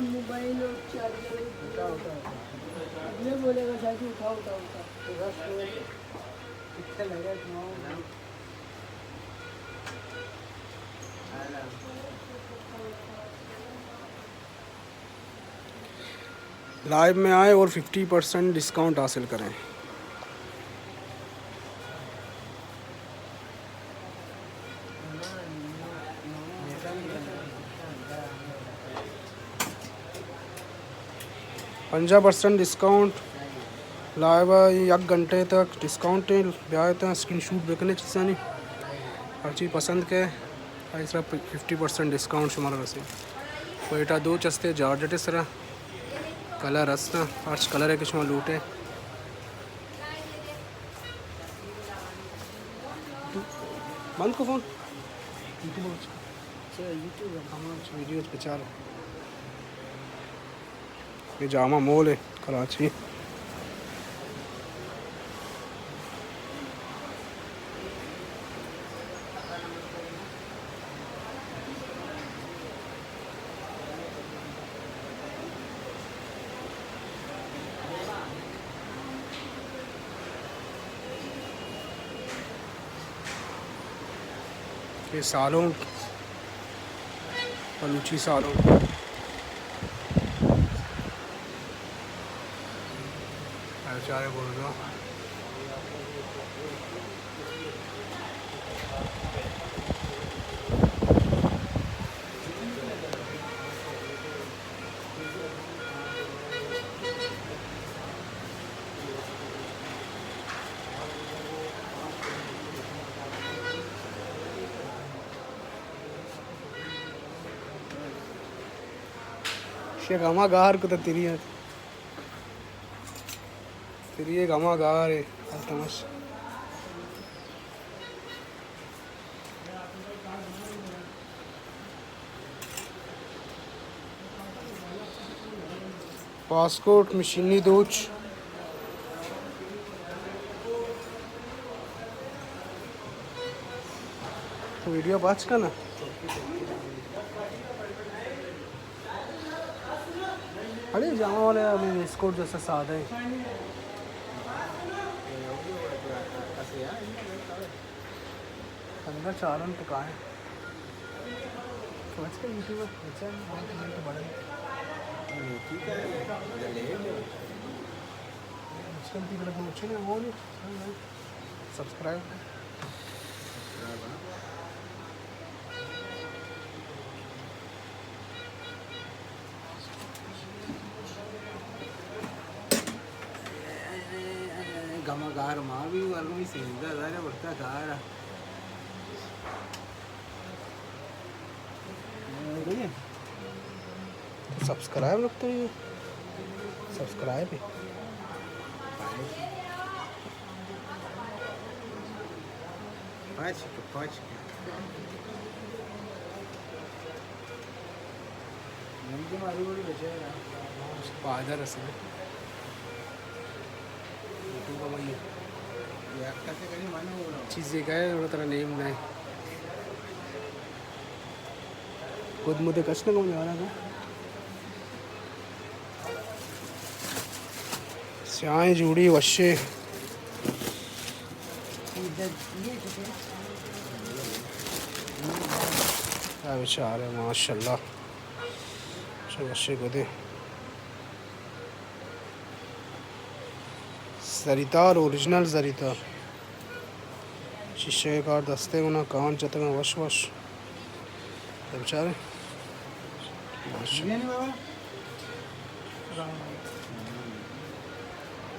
موبائل اور چارجر۔ یہ بولے گا، جاکے اٹھاؤ، اٹھاؤ، اٹھاؤ۔ لائیو میں آئیں اور ففٹی پرسینٹ ڈسکاؤنٹ حاصل کریں۔ پنجاہ پرسینٹ ڈسکاؤنٹ، لائیو ءَ یک گھنٹے تک ڈسکاؤنٹ ایں، بیائے تاں اسکرین شوٹ بکنے چیزانی، ہر چیز پسند کے، آئی سرا ففٹی پرسینٹ ڈسکاؤنٹ شمارا رسے۔ کوئٹہ دو چستے جارجٹ سرا، کلر ہست، ہرچ کلر ہے کہ شما لوٹے۔ بند کو فون۔ اچھا، یوٹیوب ہے۔ ہاں، اچھا، ویڈیوز بچار۔ یہ جامع مال ہے کراچی۔ یہ سالونک، بلوچی سالونک۔ اے بیچارے بول رہا۔ شیخ ہما گار کو تو تیری ہے۔ تیری ایک ہما گار ہے۔ التمش۔ پاسپورٹ مشینی دوچ۔ تو ویڈیو پاچ کنا۔ اڑے جامع والے ابھی ویسٹ کوٹ جیسا سادہ ہے۔ اندر چالن تو کہاں ہے؟ تو اچھا یوٹیوب پر اچھا ہے، اور تو بڑا ہے۔ ٹھیک ہے، اگر لے لو۔ مشکل تھی، بڑا مشکل ہے، وہ نہیں۔ سبسکرائب۔ گما گار ما بھی ورگمی سیزدہ ہزار ورتا گار۔ سبسکرائب رکھتے ہیں، سبسکرائب ہے۔ پاچ کے، پاچ کے۔ پادر اسے۔ چیزے گئے، اور ترا نیم نہیں۔ گد مدے کچھ نہ گم جانا تھا۔ سیاہیں جوڑی وشے۔ اے بیچارے ماشاءاللہ۔ چو وشے گدے۔ زریتار، اوریجنل زریتار۔ شیشہ کار دستے گنا کان جتگاں وش وش۔ اے بیچارے۔ ماشاءاللہ۔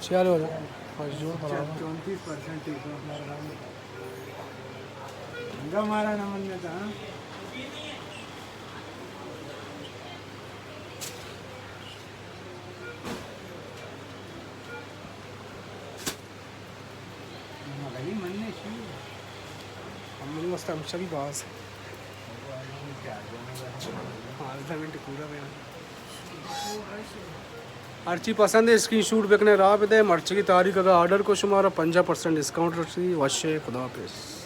چیالو والا۔ وش جوڑ برابر۔ چونتیس پرسنٹ ٹھیک ہے۔ انگا مارا نہ منتا، ہاں۔ مغلی من نے شو۔ ہم من واسطہ ہم چلی باز۔ پانزدہ منٹ پورا بیا۔ ہرچی پسند ہے اسکرین شوٹ بکنے راہ بدے، مرچی کی تاریخ اگر آرڈر کو شمارا پنجاہ پرسنٹ ڈسکاؤنٹ رسی۔ وشے، خدا حافظ۔